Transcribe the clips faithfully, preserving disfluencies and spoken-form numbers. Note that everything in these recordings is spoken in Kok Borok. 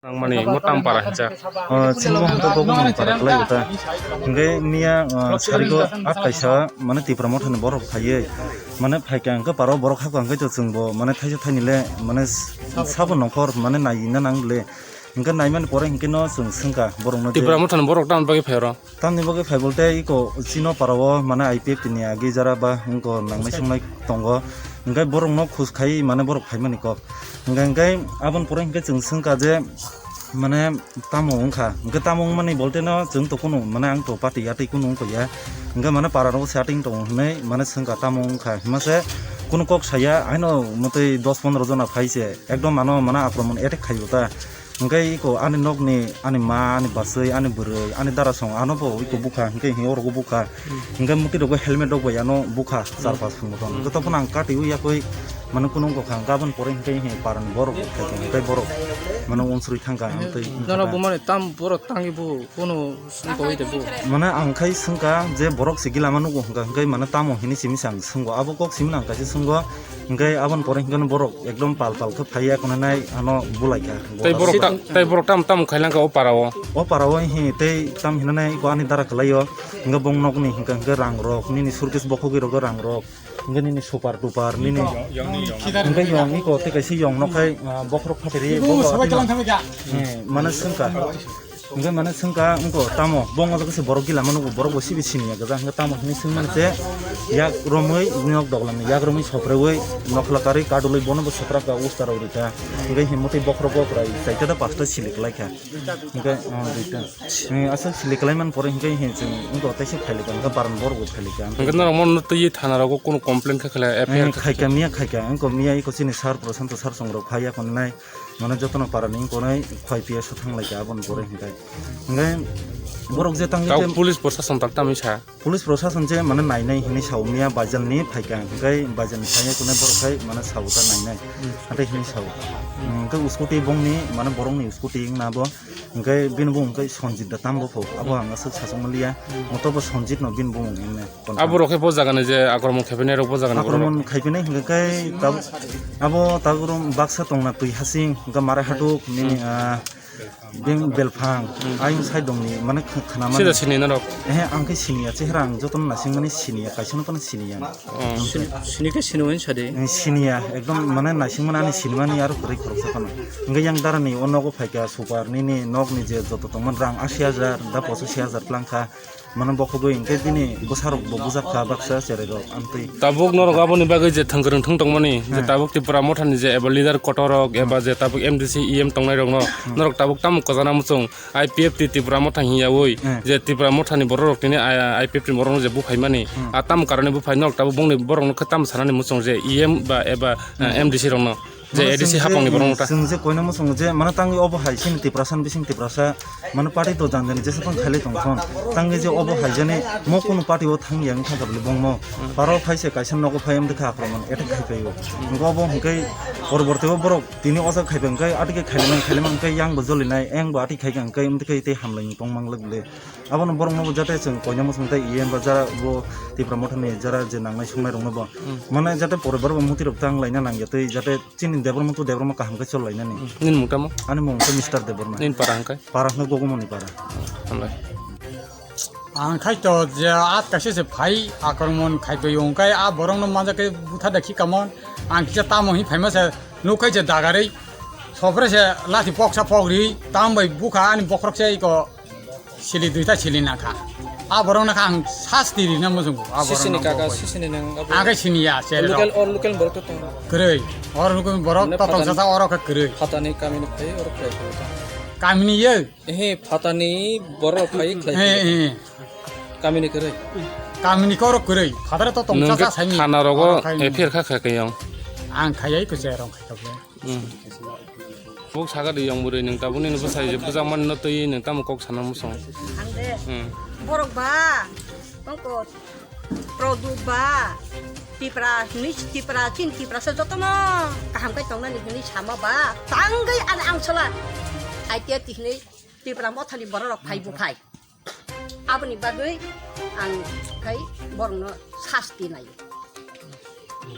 Nangmani mo tam para hinsa. Ah, chini bo hwnta bo mani para kwlai bo ta. Hwnkhe miya, ah, sarigo at kaisa mane Tipra Mothani borok phaiwi mane phaikha hwnkhe paro borok hakha hwnkhe to chwngbo mane thaisa thainile mane sabo nongkhor mane naina nangle. Hwnkhe naimani pore hwnkhe no chwng swngkha borokno je Tipra Mothani borok tamni bagwi phai oro? Tamni bagwi phai bolte iko chino parao mane I P F T ni agi jara ba wngko nangnai songnai tongo. Hwnkhe borokno khus khai mane borok phaimani kok. Hwnkhe, hwnkhe aboni pore hwnkhe chwng swngkha je, mane, tamo wngkha? Hwnkhe tamo wngmani bolte no chwng to kunu, mane, ang to party yatwi kunu wngkha ya. Hwnkhe, mane, para rogo se ating tongo hwnwi, mane, swngkha tamo wngkha? Himase kunu kok saya, haino mwtwi dos pondro jona phai se, ekdom ano, mane, akromon attack khaibo ta. Hwnkhe iko ani nokni, ani ma, ani bwswi, ani bwrwi, ani dara song ano bo iko bukha, hwnkhe hini orogo bukha. Hwnkhe mwtwi rogo helmet rok bai ano bukha, char pas phung motom. Hwnkhe tophono ang kati ui yakui mano kunu wngkha, hwnkhe aboni pore hwnkhe he parani borok bo khaikha, hwnkhe borok mano uansuri thangkha, ang tei wngkha Nono ta. Bumani tam borok tangwi bo kunu wngkha oi de bo. Mane ang khai swngkha je borok se gila ma nugo hwnkha, hwnkhe mane tamo hini simi se ang swnggo, abo kok simi nang kaisa swnggo. Hwnkhe aboni pore hwnkhe borok ekdom pal pal khe phaiya khwnanai ano bulaikha. Tei borok ta-, tei borok tam tam khailangkha o parao? O parao hi tei tam hinanai iko ani dara kwlaio. Hwnkhe bong nokni hwnkhe hwnkhe rang rok, nini surkis bokhogwi rok rang rok. Hwnkhe nini super duper, nini hwnkhe yong iko tei kaisa yong nokhai, ah, bokhorok phateri. Mane swngkha. Hwnkhe mane swngkha wngkha tamo, bo wngkha khe borok gila mano, borok bo sibi siniya gajak, hwnkhe tamo hinwi swngmani se yak romwi nok doglam ni yak romwi sopreui nokla karwi kadulwi bono bo soprak ka usta rok rikha, hwnkhe himotwi bokhorok bo kwrai chaita da pasta sili kwlaikha, hwnkhe, oh, duita. Aswk sili kwlaimani pore hwnkhe he chwng wngkha tei se phailikha, hwnkhe baran borok bo phailikha. Hwnkhe norok mono twiwi thana rogo kunu complain kha khlai, F I R khaikha, miya khaikha, wngkha miya iko chini sir Prashanto sir chwng rok phaiya khwnanai. Mane jotono para ni konai khwlai piya sa thang lai ka aboni pore hwnkhe. Hwnkhe borok je tang Tau je police prosason tak tamwi sa. Police prosason je mane nai nai hinwi sa o miya baijal ni phai ka hwnkhe baijal ni phai nai konai borok khai mane sa o ta nai nai. Hmm. Hwnkhe hinwi sa o. Hmm. Hwnkhe scooty bong ni mane borok ni scooty wng na bo. Hwnkhe bini bung hwnkhe Sanjit da tam bo pho. Abo ang aswk sa song liya. Hmm. Moto bo Sanjit no bini bung wng ne. Abo rok khe bo jaga ni je akromon khaipinai rok bo jaga ni borok. Akromon khaipinai hwnkhe kai tab-, abo tabuk rok baksa tongna twi hasing, hwnkhe marai hatuk nini, ah, beng belphang, ayung side dongni, mane kh-, khna mani. Sida sini norok? Ehe, ang khe siniya, chehra ang jotono naisingmani siniya, kaisa no phano siniya. Oh. Sini, sini khe sini wani sadi? Eh, siniya, ekdom mane naisingmani ani sinimani aro kwrwi khoroksa phano. Hwnkhe yang darani o nogo phaikha, super nini nokni je joto tongmani rang asi hajar, da pochashi hajar plangkha. Mane bokhogwi hwnkhe bini bwsarok bo bujak kha baksa cherai rok amtwi. Tabuk norok aboni bagwi je thwngkwrwng thwng tongmani, je tabuk Tipra Mothani je eba leader kotor rok, eba je tabuk M D C, E M tongnai rokno, norok tabuk tamo kwchana muchung I P F T Tipra Motha hingyawi, je Tipra Mothani borok rok tini I P F T ni borok no je buphaimani, a tamo karone buphai norok tabuk bongni borok no khe tamo sanani muchung je E M ba eba, eh, M D C rokno. Je A D C hapang ni borok ta. Chwng je koina muchungo je mane tangwi obo hai chini Tiprasa ni bising Tiprasa mane party to jang jani jesa phang khailai tong thon. Tangwi je obo hai jani mo kunu party o thang yang thang kabli bongmo. Paro phai se kaisa nogo phai amde kha akromon attack khai phaio. Ngo obo hwnkhe porborti o borok tini osa khai phai hwnkhe atike khailai man khailai man hwnkhe yang bo joli nai eng bo atike khai hwnkhe amde khai tei hamlai tong mang le. Abono borok no jate chwng koina muchung tei E M ba jara bo Tipra Motha ni jara je nangnai songnai rok no bo. Mane jate poribar bo muti rok tang laina nang ya tei jate Chini Debbarma to Debbarma kaham khe chol lainani. Nini mung tamo? Ani mung khe Mister Debbarma. Nini para hwnkhe? Para hwnkhe Gogomoni para. Hambai. Ang khai to je at kaisa se phai akromon khai to yong kai a borok no manja khe butha da khi kamon. Ang kisa tamo hi phaima se nuk khai je dagarei. Sopre se lathi poksa pokri tam bai bukha ani bokhorok se iko. Sili duita sili nakha. A borok nakha ang sasti rina muchungo. A borok sisini no kaka, bo sisini nang abo. Ang khe siniya, se local, rok. Or local borok to tong. Kwrwi. Or local borok mane to tong phatani, sasa oro khe kwrwi. Phatani kamini phai oro khlai phai ta. Kamini ye? Ehe, phatani borok phai khlai. He, phai. He. Kamini kwrwi. Kamini khe oro kwrwi. Phatare to tong sasa saini. Nung khe thana rogo oro khai F I R kha kha khe yang. Ang khayai ko se rong khai to. Hmm. Buk saga di yang bwrwi nwng tabukni bwsai je bwjakmani no twi nwng tamo kok sana muchung. Ang de. Hmm. Borok ba, tongko, Produk ba, Tipra, hinwi Tipra, chini Tiprasa jotono kaham khe tongnani hinwi sama ba, tangwi ani ang sola. Aitya tihni Tipra Mothani borok rok phai buphai. Aboni bagwi ang khai borokno sasti naio.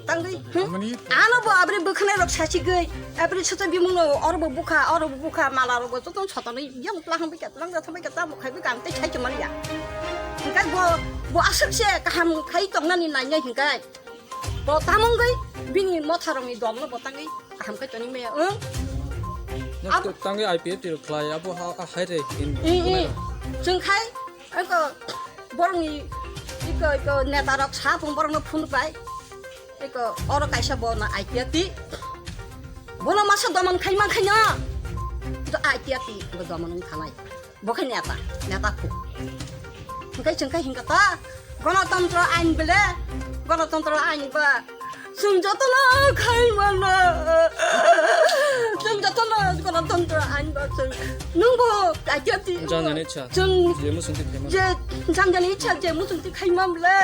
Tangwi, hmm? Ano bo abri bwkhanai rok sachigwi, abri soto bimungno oro bo bukha, oro bo bukha, mala rok bo joto sotonwi yang tlang bai ka, tlang da thambai ka, tamo khai bai ka, ang tei khai manya. Hingkai bo, bo aswk se kaham khai tongnani nanya hingkai. Bo tamungwi bini motha rokni domno bo tangwi kaham khai toni me, hmm? Tangwi I P F T rok khlai, abo ha, ha, hai re, in, hmm, hmm. Chwng khai, eko, borokni, eko, eko, neta rok sa phung borokno phone bai. Eko oro kaisa bo na I P F T. Bono masa doman khai man khai no. To I P F T bo doman wng thanai. Bo khai neta, neta khu. Hingkai chwng khai hingka ta. Ganatantra ain bele. Ganatantra ain ba. Chwng jotono khai mano. Chwng jotono ganatantra ain ba chwng. Nwng bo I P F T. Janjani cha. Chwng je muchungti khaima. Je janjani cha je muchungti khaima bele.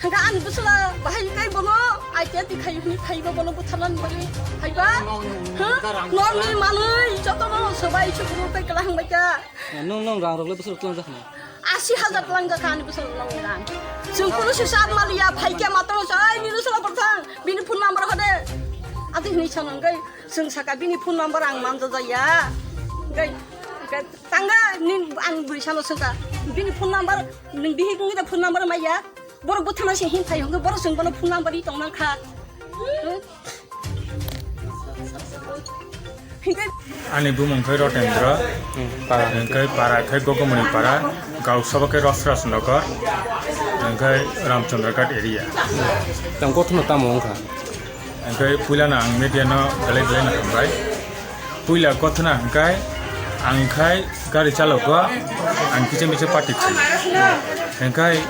Hingke ani bwsala bahai kai bono I P F T khai hwnwi phaiba bono butharnani bagwi phaiba. Ha? Nokni manwi jotono sobai sukuru tei kela hangbai ka. Nung, nung rang rok le bwswk tlang jakna? Asi hajar tlang jakha ani bwswk nokni rang. Chwng kunu sisa maliya phaikya matang sa ai nini sala bwthang bini phone number hode. Ati hwnwi sanangkai chwng saka bini phone number ang manjajaya. Gai, gai, tanga nin ang bwrwi sano sengka bini phone number ning bihik ngi da phone number maya. Borok bwthana se hin thai hwnkhe borok chwng bono phone number ri tong nang kha. Ani bumung khe Rotendra, hmm, para. Hwnkhe para khe Gogomoni para, gaon sabha khe Rosraj Nagar, hwnkhe Ramchandra Ghat area. Tang kothoma tamo wngkha? Hwnkhe puilano ang media no belai belai no hambai. Puila kothona hwnkhe ang khai gari chalogo, ang kiching biching party khai. Hwnkhe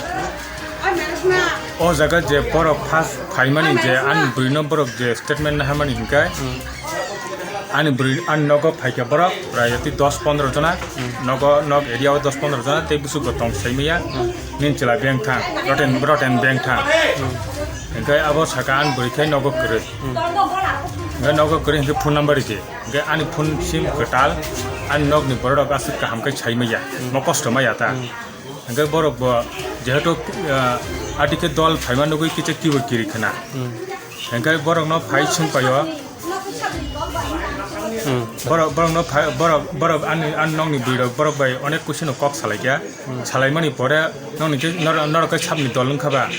o jaga je borok first phaimani je ani bwrwino borok je statement naharmani hwnkhe ani bwrwi ani nogo phaikha borok prai yati dos pondro jona, nogo nog area o dos pondro jona tei busugo tong saimaya nini chwla bengthang roten roten bengthang. Hwnkhe abo saka ani bwrwi khe nogo kwrwi. Hwnkhe nogo kwrwi hwnkhe phone number ridi. Hwnkhe ani phone sim kwtal, ani nokni borok aswk kaham khe sai maya, mo kosto maya ta. Hwnkhe borok bo jehetu, ah, ati khe dol phaima nugwi kicha kibo kiri khna. Hwnkhe borokno phai swng paio. Borok, borokno phai, borok, borok ani, ani nokni bwrwi rok borok bai onek kuchino kok salai kha. Salaimani pore nokni khe nor-, norok khe sabni dol wngkha ba.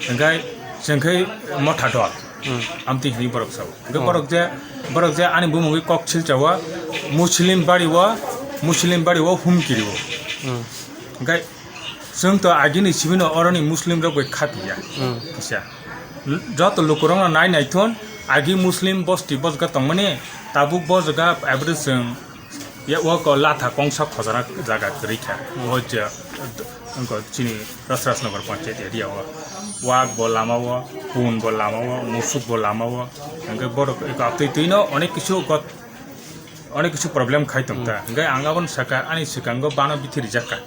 Hwnkhe chwng khe motha dol. Amtwi hwnwi borok sao. Hwnkhe borok je, borok je ani bumungwi kok silchao, Muslim bari o, Muslim bari o humkiri o. Hwnkhe chwng to agini sibino oroni Muslim rok bai khapiya. Kisa. Joto lukurokno nai naithon, agi Muslim bosti bojga tongmani, tabuk bojga every chwng Ya, o ko latha kongsa khojana jaga kwrwi kha. O je, wngkha chini Rosrajnagar Panchayat area o. Wak bo lama o, pun bo lama o, musuk bo lama o. Hwnkhe borok eko twi twi no onek kisu got, onek kisu problem khai tong ta. Hwnkhe ang aboni saka ani swkango bana bithi rijak kha.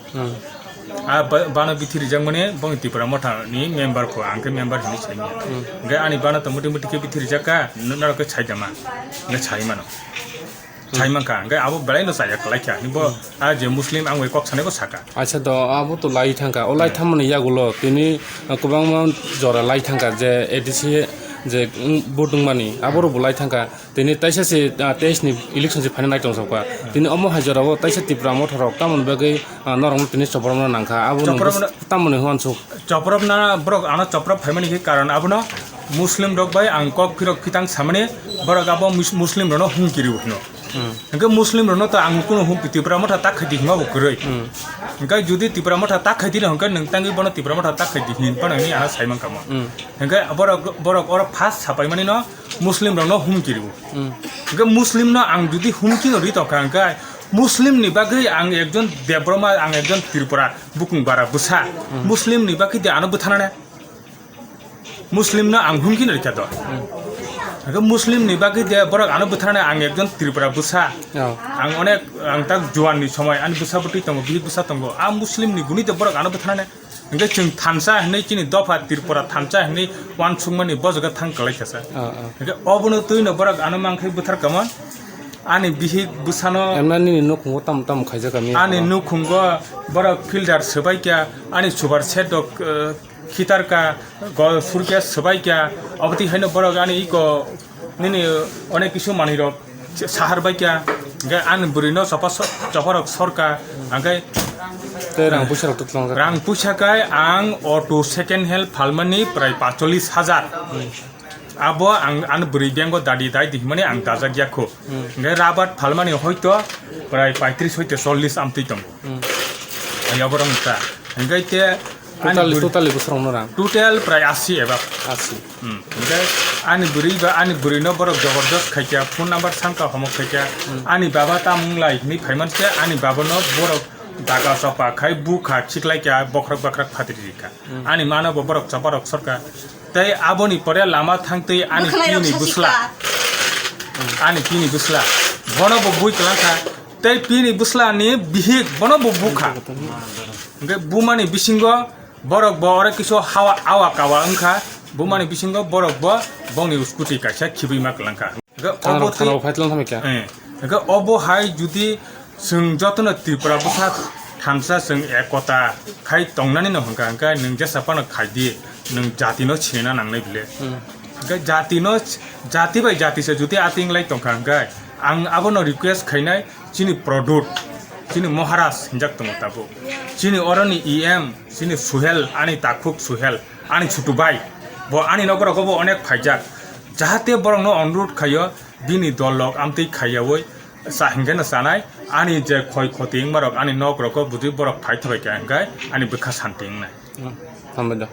A ba-, bana bithi rijak mani bong Tipra Motha ni member ko, ang khe member hinwi sai manya. Hwnkhe ani bana to muti muti khe bithi rijak kha, norok khe sai da ma. Hwnkhe sai mano. Sai mankha, hwnkhe abo belai no chaya kwlai kha. Bo, a je Muslim ang bai kok sanai bo saka. Acha do, abo to lai thangkha. O lai thammani yagulo tini, ah, kwbangma jora lai thangkha je A D C je, mm, vote wngmani, aborok bo lai thangkha. Tini taisa se, ah, teis ni election se phaina nai tong sokha. Tini omo hai jora o taisa Tipra Motha rok tamoni bagwi, ah, norok no tini chopropna nangkha. Abo no tamoni hwn sok. Chopropna borok ano choprop phaimani khe karon abono Muslim rok bai ang kok phirok phitang samani borok abo mus-, Muslim rokno humkiri hwno. Hwnkhe Muslim rokno to ang kunu hum Tipra Motha tak khaidi hima bo kwrwi. Hwnkhe judi Tipra Motha tak khaidi no hwnkhe nwng tangwi bono Tipra Motha tak khaidi hin phano hinwi ano sai mankha mo. Hwnkhe borok, borok oro first sapai mani no Muslim rokno humkiri o. Hwnkhe Muslim no ang judi humki no ri tongkha hwnkhe Muslim ni bagwi ang ekjon Debbarma, ang ekjon Tripura bukung bara bwsa. Muslim ni bagwi de ano bwtharnane. Muslim no ang humki no rikha do. Hwnkhe Muslim ni bagwi de borok ano bwtharnai ang ekjon Tripura bwsa. Ang onek ang tak juan ni somoi ani bwsa bwtwi tongo, bihik bwsa tongo. A Muslim ni guni de borok ano bwtharnai. Hwnkhe chwng thansa hinwi chini dopha Tripura thansa hinwi uansukmani bo jaga thang kwlai kha sa. Hwnkhe obono twi no borok ano mang khai bwthar kamon. Ani bihik bwsano emna nini nukhungo tam tam khaijak kami ani nukhungo borok filter swbai kha ani super set rok, eh, Khitarka, go-, surkya, swbaikya, obotwi haino borok ani iko nini onek kisu manwirok sahar baikya, hwnkhe ani bwrwino chopa so-, choparok sorka, hwnkhe Tei rang puisa rok to twlang jak. Rang puisa kai ang auto second hand phalmani prai pacholis hajar. Abo ang ani bwrwi bank o dadi dai di himani ang dajak ya kho. Hmm. Hwnkhe rabat phalmani hoito prai paitris hoito chollis amtwi tongo. Hmm. Ai abo rong ta. Hwnkhe te ani Totally, bwrwi totally bwsarokno rang. Total prai asi eba. Asi. Hmm. Hwnkhe ani bwrwi ba ani bwrwino borok jabardast khaikya, phone number sangka homok khaikya. Hmm. Ani baba tamung lai hwnwi phaiman se ani babano borok daga chopa khai bukha khiklaikya bokhrak bakhrak phatri rikha. Hmm. Ani mano bo borok choparok sorka. Tei aboni pore lama thangtwi ani Bwkhanai rok pini bwsla. Sasika. Ani pini bwsla. Bono bo bui kwlangkha. Tei pini bwslani bihik bono bo bukha. Hwnkhe bumani bisingo borok bo oro kisu hawa awa kawa wngkha. Bumani bisingo borok bo bongni scooty kaisa khibui ma kwlangkha. Hwnkhe Thana obo rok, thana twi-, rok fight lang thangbai kha. Eh, hwnkhe obo hai judi chwng jotono Tripura bwsa thansa chwng ekota khai tongnani no hwnkha, hwnkhe nwng jesa phano khai di, nwng jati no sinina nangnai bile. Hmm. Hwnkhe jati no, jati bai jati se judi ating lai tongkha hwnkhe ang abono request khainai chini Pradyot, chini Maharaj hinjak tongo tabuk. Chini oroni E M, chini Suhel, ani takhuk Suhel, ani chutu bai. Bo ani nokrogo bo onek phaijak. Jahate borokno onurodh khaio, bini dol rok amtwi khaiyaui sa hingke no sanai, ani je khoi khoti wngma rok ani nok rogo bwdwi borok phai thai kha hingke ani bwkha santi wngnai. Hmm, hambai da.